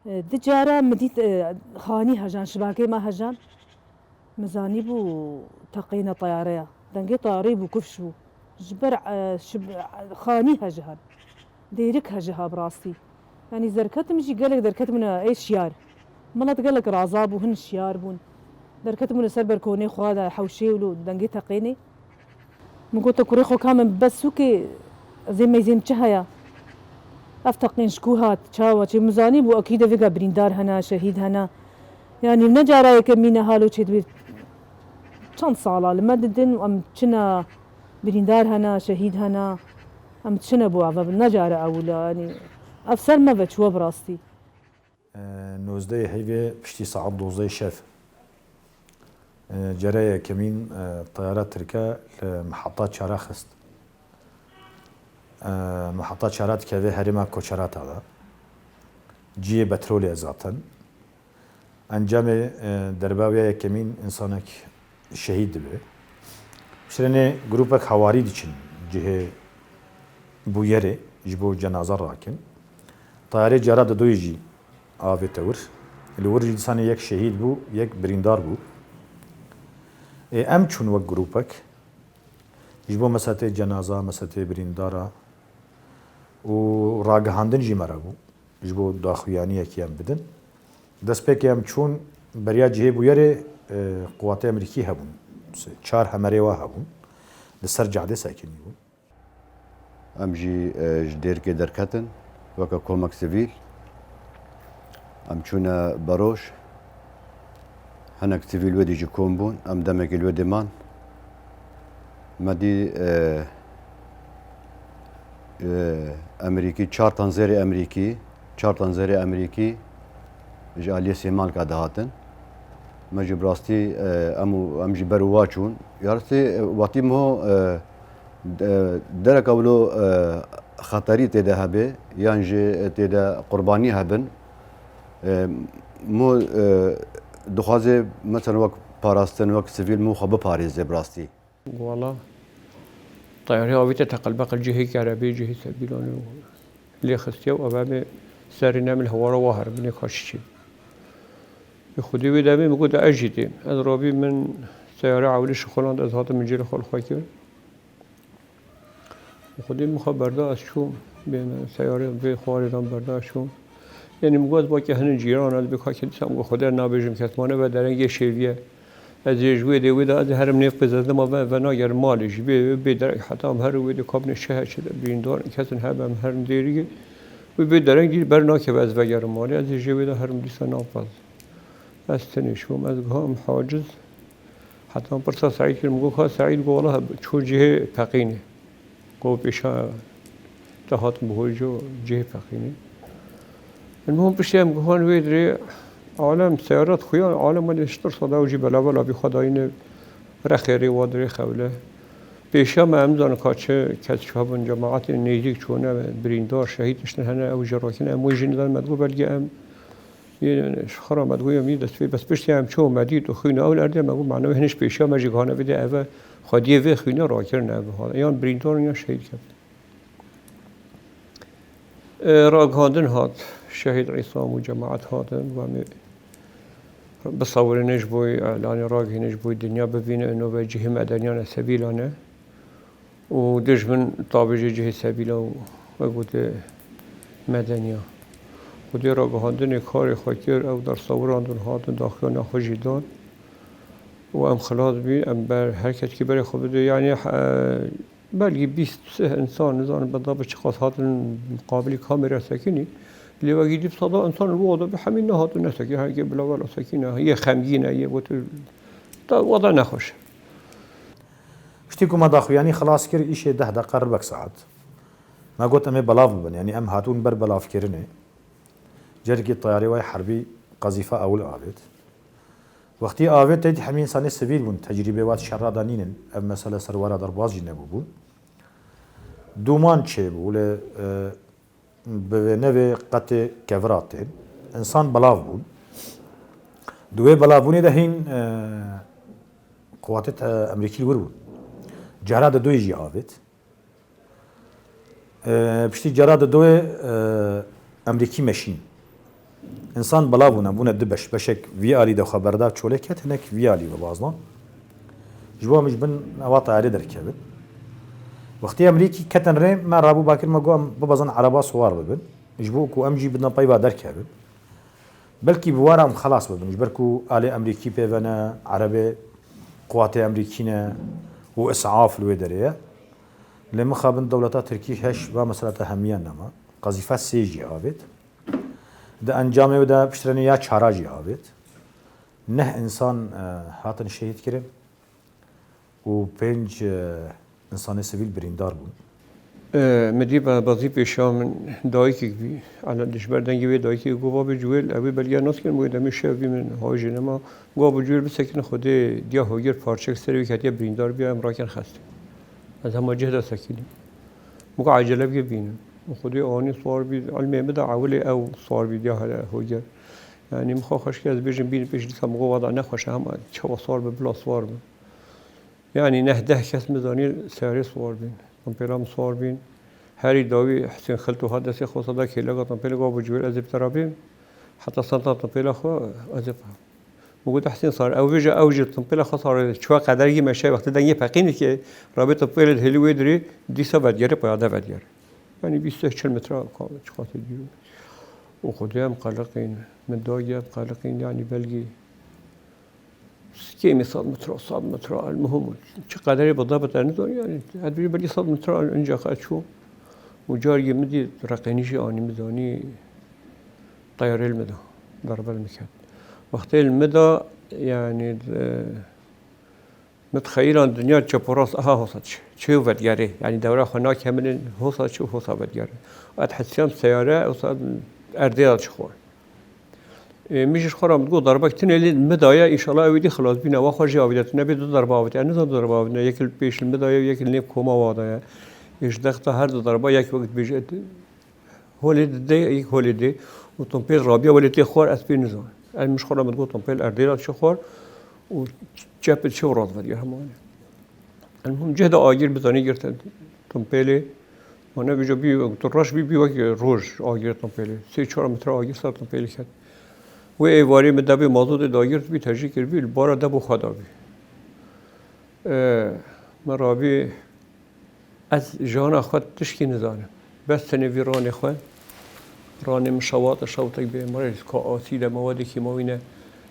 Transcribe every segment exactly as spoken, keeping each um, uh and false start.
Di cara min dît, e, xanî hejan, şibakê me hejan. Min zanîbû teqîne teyareya. Dengê teyareyê bû, kifş bû. Ji ber, e, şib-, xanî hejihan. Dêrik hejiha bi rastî. Yanî derketim jî gelek derketibûne ê şiyar. Milet gelek raza bû, hin şiyar bûn. Derketibûne ser berkonê xwe de hewşê û dengê teqînê. Min got, "Te kurê xwe ka min bes sûkê, ez ê meyzên çi heye? Ev teqîn ji ku hat, çawa çê?" Min zanîbû, ekîd e vêga birîndar hene, şehîd hene. Yanî ne cara yekemîn e halo çêdibê. Çend sala li me didin û em çina birîndar hene, şehîd hene. Em çine bo eve, ne cara ewil e, yanî ev ser me ve çûye bi rastî. Nozdehê heyvê piştî saet dozdehê şev, e, cere yekemîn, e, teyara tirke li miheta çara xist. E, miheta çara dikeve herêma Koçerata de. Cihê petrolê ye zaten. Encamê, e, derba wê yekemîn însanek şehîd dibe. Piştre nê grûpek hawarî diçin cihê bûyerê ji bo cenaza rakin. Teyarê cara didoyê jî avête wir. Li wir jî dîsanê yek şehîd bû, yek birîndar bû. Ê, em çûn wek grûpek ji bo mesetê cenaza, mesetê birîndara û ragihandin jî me re bû. Ji bo daxuyaniyekî em bidin. Destpêkê em çûn beriya cihê bûyerê, e, quwatê Amerîkî hebûn. Çar hemerê wa hebûn. Li ser cadê sekinî bûn. Em jî, e, ji Dêrikê derketin weke komek sivîl. Em çûne Beroş. Hinek sivîl wê dî jî kom bûn. Em demekî li wê dê man. Me dî, e, e, Emerîkî, çar tanzêrê Emerîkî, çar tanzêrê Emerîkî ji aliyê Sêmalka dihatin. Me jî bi rastî, e, em û, em jî ber û wa çûn. Ya rastî, e, wextî miho, e, de-, dereka wilo, e, xeterî tê de hebe, yan jî tê de qurbanî hebin, e, miho, e, dixwaze, mesela, wek parastin, wek sivîl miho xwe biparêze bi rastî. Wala teyarê avîte teqilbeqil cihê kerebê, cihê sebîlanê û lê xistiye û ev em ê serê nem li hewara wa herin binê ka çi çê. Bi xwedê wê demê min got ez jî dêm. Ez rabî min seyare ewilî şixuland, ez hatim min cêrê xwe li xwe kir. Xwedê min xwe berda ez çûm. Bê min seyarê vê xwarê dan berda ez çûm. Yanî min got ez bakê hinin cîran ez bê kakê dîsa min got Xwedê nabêjim kes mane ve derengê şêviye. Ez ê ji wê dê wê de ez ê herim nêv qizezlima ve venagerim malê jî bê bê dereng heta em herin wê dê kabinê şehe çi de birîndar kesin hebe em herin dêrî. Wê bê dereng dî ber nakeve ez vegerim malê ez ê ji wê de herim dîsa navbaz. Ez tenê çûm ez guha em haciz. Heta pirsa Seîd kir, min got, ka Seîd, got, wela çû cihê peqînê. Got, pêşa te hatin bi hoj cihê peqînê. Min hûn piştî em guhan wê dirê alem seyarat xuya, alem wele ji tirsa da û jî belavala bî xwe dayîne rexê rê wa dirê xewle. Pêşiya me em zanin ka çi kes çû hebûn, cemaetê nêzîk çûne, birîndar, şehîd tiştin hene, ew jî rakine, em wê jî nizanin, me digot belkî em Yê ji xwe re me digoye mî dest pê bes piştî em çû me dît û xwîna ew li erdê me got mane wê hin ji pêşiya me jî gihane vê de eve xwediyê vê xwîne rakirine ev ha yan birîndar in yan şehîd kevin. Ragihandin hat şehîd Îsam û cemaet hatin ve me bisewirîne ji bo îlanê ragihîne ji bo dinya bivîne ino ve cihê medeniyan e sevîlan e. û dijmin tabijê cihê sebîla û wek gote medeniya. Xwedê ragihandinê karê xwe kir, ew dersewirandin hatin daxuyana xwe jî dan û em xilas bîn, em ber her ketkî berê xwe bide. Yanî belkî bîst sih insan nizanim benda bi çiqas hatin miqabilî kamera sekinî. Lê wekî dî bi seda insan li wada bi hemî nehatin nesekî, herkê bila wela sekîne, yê xemgîn e, yê gotir da wada nexweş e. Piştî ku me daxuyanî xilas kir, îşê deh deqe ribek saet. Me got em ê belav bibin, yanî em hatibûn ber belavkirinê. Carikê teyarê wê herbî qezîfa ewil avêt. Wextî avêt tê dî hemî însanê sivîl bûn, tecrîbê wan şera de nînin, ev mesele ser wera derbaz jî nebûbûn. Dûman çêbû, lê, e, bi vê nevê qetê kevira tên. Însan belav bûn. Di wê belavbûnê de hîn, e, quwatê te-, Emerîkî li wir bûn. Cara didoyê jî avêt. E, piştî cara didoyê, e, Emerîkî meşîn. Însan belav bûne, bûne du beş. Beşek vî alî de xwe berda çolê ket, hinek vî alî ve bazdan. Ji bo em ji bin ewa teyarê derkevin. Wextê Amerîkî ketin rê, me rabû bakir me got em bibezin ereba siwar bibin. Ji bo ku em jî bidin peyva derkevin. Belkî bi wara em xelas bibin. Ji ber ku alê Amerîkî pê ve ne, erebê quwatê Amerîkî ne û îsaf li wê derê ye. Lê mixabin dewleta Tirkî heş va mesela te hemiyan nema. Qezîfe sê jî avêt. Di encamê wê de piştre ne ya çara jî avêt. Neh însan, e, hatin şehîd kirin û pênc, e, însanê sivîl birîndar bûn. E, min dî be-, bezî pêşiya min dayikek bî. Ela ji ber dengê wê dayikê got, "Babê Cûwêl, ew ê belge nas kirin." Wê demê şev bî min hajê nema. Got, "Babê Cûwêl bisekin, Xwedê diya hogir parçek serê wê ketiye birîndar bîya, em rakin xestê." Ez hema cih de sekînî. Min got, "Ecele bike bînin." Xwedê anî siwar bî, ilmê min de ewilê ew siwar bî diya hele hogir. Yanî min xwe xweş kir ez bêjim bînin pêş dîsa min got, "Wada nexweş e, hema çawa siwar be, bila siwar be." Yanî neh deh kes min zanî seyarê siwar bîn. Tompêla min siwar bîn. Herî dawî Husên Xelto hat destê xwe sada kêleka tompêlê got, "Babê Cûwêl, ez ê bi te re bêm. Heta santa tompêla xwe ez ê." Min got, "Husên sar, ew vêje ew jî tompêla xwe sar çûye qedergî meşe wextê dengê peqînê ke rabê tompêlê dihêlî wê dirê dîsa vedgerê peyade vedgerê." Yanî bîst çil metre ka-, çiqasê dûr. Û Xwedê em qeliqîn, min dagiya em qeliqîn, yanî belgî Kêmî sed metre, sed metre, el muhim çi qederê bi debit ez nizanim, yanî ez bêjim belkî sed metre, enca qe çû û cargî min dî reqenî jî anî, min zanî teyarê li min da, darbe li min ket. Wextê li min da, yanî, e, min dixeyiran dinya çep û rast aha hosa çi, çi û vedgerê, yanî dewra xwe nakemilin, hosa çi û hosa vedgerê. Ez hesiyam seyare, hosa erdê da çi xwe. Ê, min jî ji xwe re min got, darbek tune lê min daye, înşallah ew êdî xilas bîne, wa xwe jî avête, tune bê du darbe avête. Ez nizanim du darbe avêtine, yek li pêş li min daye û yek li nêv koma wa daye. Ê, ji dexta her du darbe yek wek dibêje, holê dide, yek holê dê. Û tompêl rabiya welê tê xwar, ez pê nizanim. Ez min ji xwe re min got, tompêl erdê re çi xwar û çep çi û rast vediye hema. Elmuhim cih de agir bizanî girtin tompêlê. Ma nebêje bî, tu reş bî, bî wek roj agir tompêlê. Sê çar metre agir ser tompêlê ket. Wê êvarê min debê mazotê dagirt bî, tejî kir bî, li bara deb û xwe da bî. E, min rabî, ez jana xwe tişkî nizanim. Bes tenê vî ranê xwe, ranê min şewat e, şewtek bê mirê, ka asî de mewadê kîmawî ne.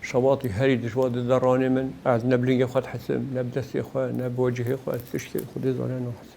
Şewatî herî dijwar dide ranê min, ez ne bi lingê xwe dihesim, ne bi destê xwe, ne bi wecihê xwe, ez tişkê Xwedê zane nahesim.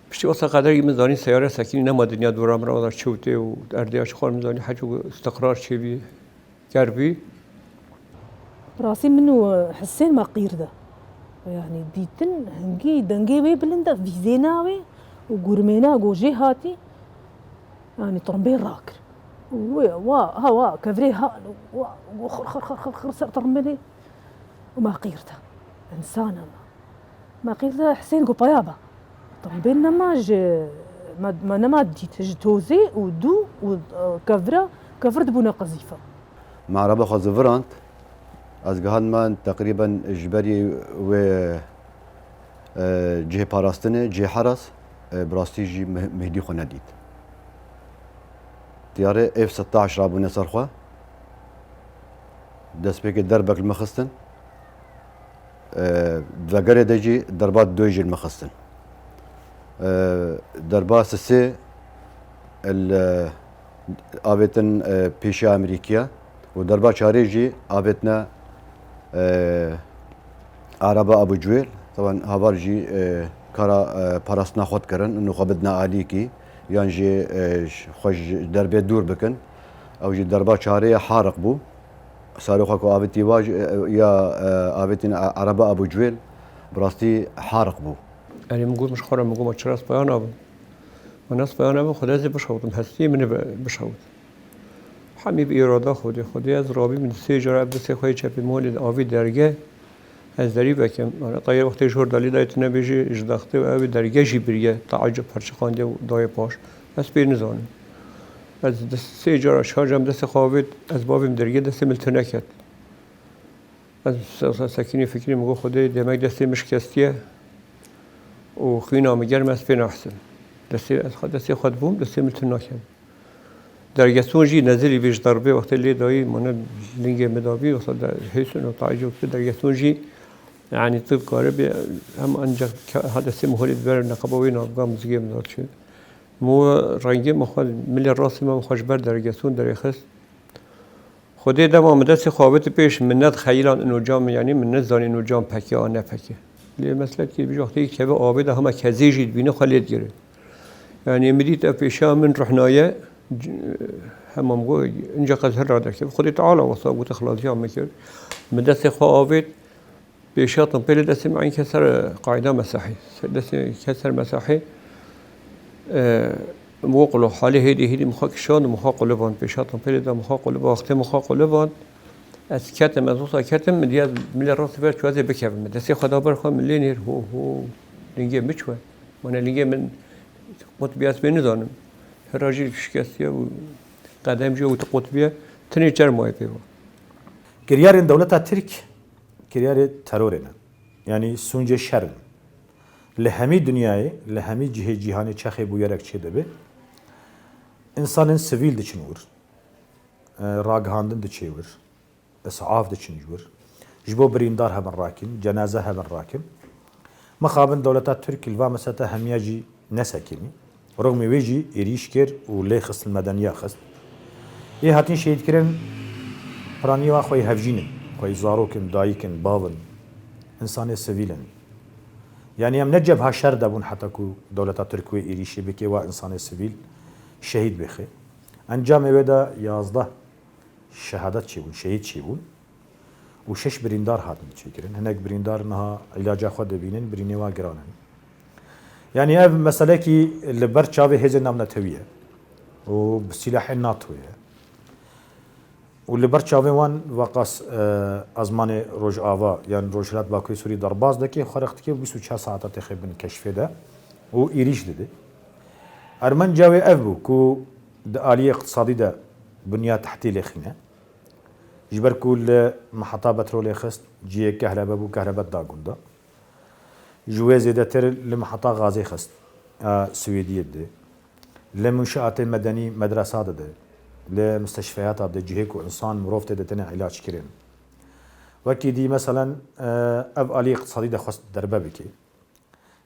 Piştî wesa qederî min zanî seyare sekînî nema dinya dora min re, wada çi û tê û erdê ya çi xwar min zanî heçû istiqrar çêbî, ker bî. Rastî min û Hisên me qîr de. Yanî dîtin hingî dengê wê bilind e, vîzêna wê û gurmêna go jê hatî, yanî trombê rakir. Û wê wa, ha wa, kevirê ha, wa, go xir, xir, xir, xir, xir ser trombêlê û me qîr de. Însan e me. Me qîr de Hisên go paya be. Tombên nema ji, me, me nema dît. Ji tozê û dû û, e, kevira, kevir dibûne qezîfe. Me ereba xwe zivirand. Ez gihandime teqrîben ji berî wê, e, cihê parastinê, cihê heras, e, bi rastî jî mih-, mihdî xwe nedît. Tiyarê F setaş rabûne ser xwe. Destpêkê derbek li min xistin. E, vegerê de jî derba doyê jî li min xistin. E, derba sisê li, e, avêtin, e, pêşiya Amerîkiya û derba çarê jî avêtine, e, Araba Abu Cuwêl. Teban havar jî, e, kara, e, parastina xwe dikirin û xwe bidine alîkî yan jî, e, xwe ji derbê dûr bikin. Ew jî derba çarê ye hariq bû. Sarê xwe ku avêtî wa jî, e, ya, e, avêtîn e, Ereba Ebû Cwêl, bi rastî hariq bû. Erê, min got, min ji xwe re min got, ma çira ez peya nabim? Ma ne ez peya nabim, Xwedê ez ê bişewtim, hestiyê min ê bi-, bişewit. Hemî bi îrada Xwedê, Xwedê ez rabî min sê cara ev destê xwe yê çepê min holê avî derge, ez derî vekim. Mana, tayê wextê ji hor dalî dayê tu nebêjî, ji dextê û ew ê derge jî biriye, teacib perçiqandiye û dayê paş. Ez pê nizanim. Ez des-, sê cara, çar cara min destê xwe avêt, ez bavê min dergê destê min li tu neket. Ez se-, se-, sekînî fikirî min got, Xwedê demek destê min şikestiye û xwîna min germ e, ez pê nahisim. Destê, ez xwe, destê xwe dibûm, destê min li tu naket. Dergeson jî nezirî vê ji derbê wextê lê dayî, mane lingê min dabî, wexta de hêsin û tayî jî dergeson jî, yanî tu karibî hem ancak ke-, hedesê min holê diber neqeba wê navga mizgê min da çi. Min we rengê min xwe, milê rastî me min xwe ji ber dergeson derêxist. Xwedê dema min destê xwe avêt pêş, min ne dixeyilan ino cam, yanî min nezanî ino cam pekê an ne pekê. Lê meselekî bi wextê keve avê de hema kezê jî dibîne xwe lê digire. Yanî min dît ev pêşa min ruhnaye, c-, hema min got, inca qez hira derkeve. Xwedê Teala wesa gote xilasiya min kir. Min destê xwe avêt, pêşa tim pêlê destê min eyn keser qaîda mesahî. Destê keser mesahî. E, Min got, qulû halê hêdî hêdî min xwe kişand, min xwe qulivand, pêşa tim pêlê de min xwe qulivand, wextê min xwe qulivand, ez ketim, ez wisa ketim, min diya milê rastî ver çû ez ê bikevim. Min destê xwe da ber xwe, min lê nêr, ho, ho, lingê min çû. Mane lingê min qutbiye ez pê nizanim. Hira jî şikestiye û qedem jî wî qutbiye, tinê çermayê pê va. Kiryarên dewleta Tirk kiryarê terorê ne. Yanî sûncê şer in. Li hemî dinyayê, li hemî cihê cîhanê çexê bûyerek çêdibe, însanên sivîl diçin wir. E, ragihandin diçe wir. Îsaf diçin ji wir. Ji bo birîndar hebin rakin, cenaze hebin rakin. Mixabin dewleta Tirk li va mesete hemiya jî nesekinî. Rixmê wê jî êrîş kir û lê xist, li medeniya xist. Ê hatin şehîdkirin, piranî wan xweyî hevjîn in, xweyî zarok in, dayik in, bav in, însanê sivîl in. Yanî em ne cebha şer de bûn heta ku dewleta Tirk wê êrîşê bike, wa însanê sivîl şehîd bixê. Encamê wê de yazdeh şehadet çêbûn, şehîd çêbûn û şeş birîndar hatin çêkirin. Hinek birîndar niha îlaca xwe dibînin, birînê wan giran in. Yanî ev meselekî li ber çavê hêzên navnetewî ye û bi sîlahên NATO ye. Û li ber çavên wan weqas, e, ezmanê Rojava yan Rojhilat Bakurê Sûrî derbas dike, xwe rex dike, bîst û çar saeta têxe bin keşfê de û êrîş dide. Armanca wê ev bû ku di aliyê iqtisadî de bunya tehtî lêxîne. Ji ber ku li miheta petrolê xist, cihê kehrebe bû, kehrebe da gunda. Ji wê zêdetir li miheta gazê xist, a, Swêdiyê dide. Li munşeatê medenî medresa dide. Li misteshfeyata dide, cihê ku însan, mirov tê de têne îlac kirin. Wekî dî, meselen, e, ev alî iqtisadî de xwest derbe bike.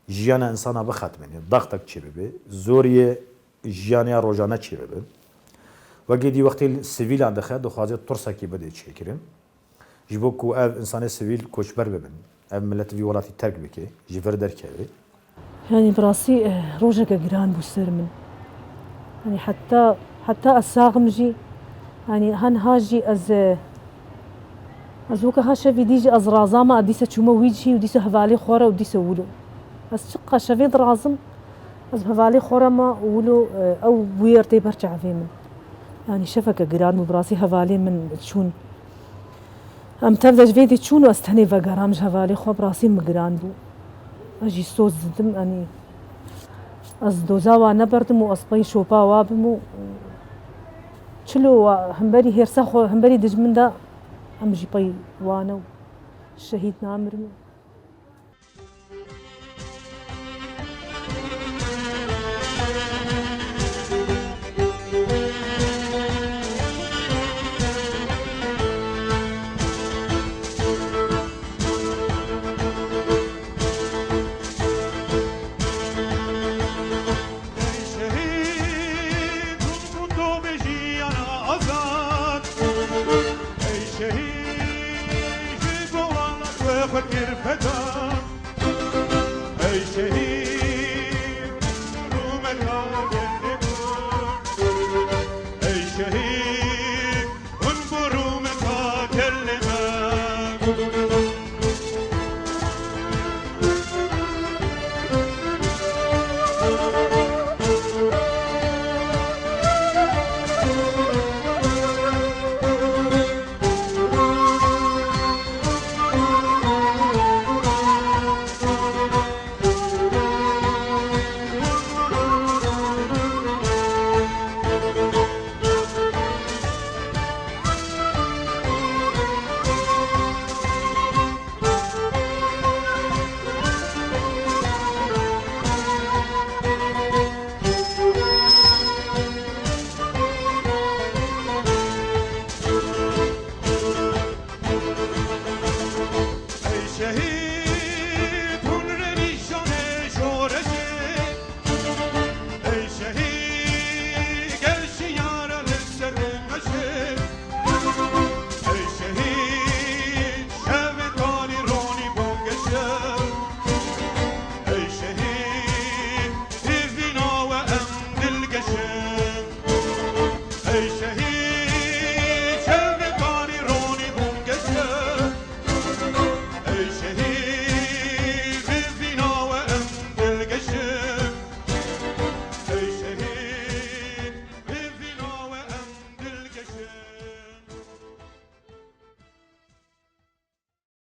Jiyana însana bixetmêne, dextek çêbibe, zoriyê jiyanê ya rojane çêbibe. Wekî dî wextê sivîlan dixe, dixwaze tirsekî bide çêkirin. Ji bo ku ev însanê sivîl koçber bibin, ev milet vî welatî terk bike, ji vir derkeve. Yanî bi rastî, eh, rojeke giran bû ser min. Yanî heta, heta ez saxim jî, yanî hanha jî ez, eh, ez weke ha şevî dî jî ez razama, ez dîse çûme wî cihî û dîse hevalê xwe re û dîse wilo. Ez çiqa şevê dirazim, ez bi hevalê xwe re me û wilo, eh, ew bûyer tê ber çavê min. Yanî şeveke giran bû, bi rastî hevalê min çûn. Em tev de ji vê dî çûn û ez tenê vegeram ji hevalê xwe, bi rastî min giran bû. Ez jî soz didim, yanî ez doza wa neberdim û ez pey şopa wa bim û çilo wa hemberî hêrsa xwe, hemberî dijmin de em jî pey wane û şehîd namirin.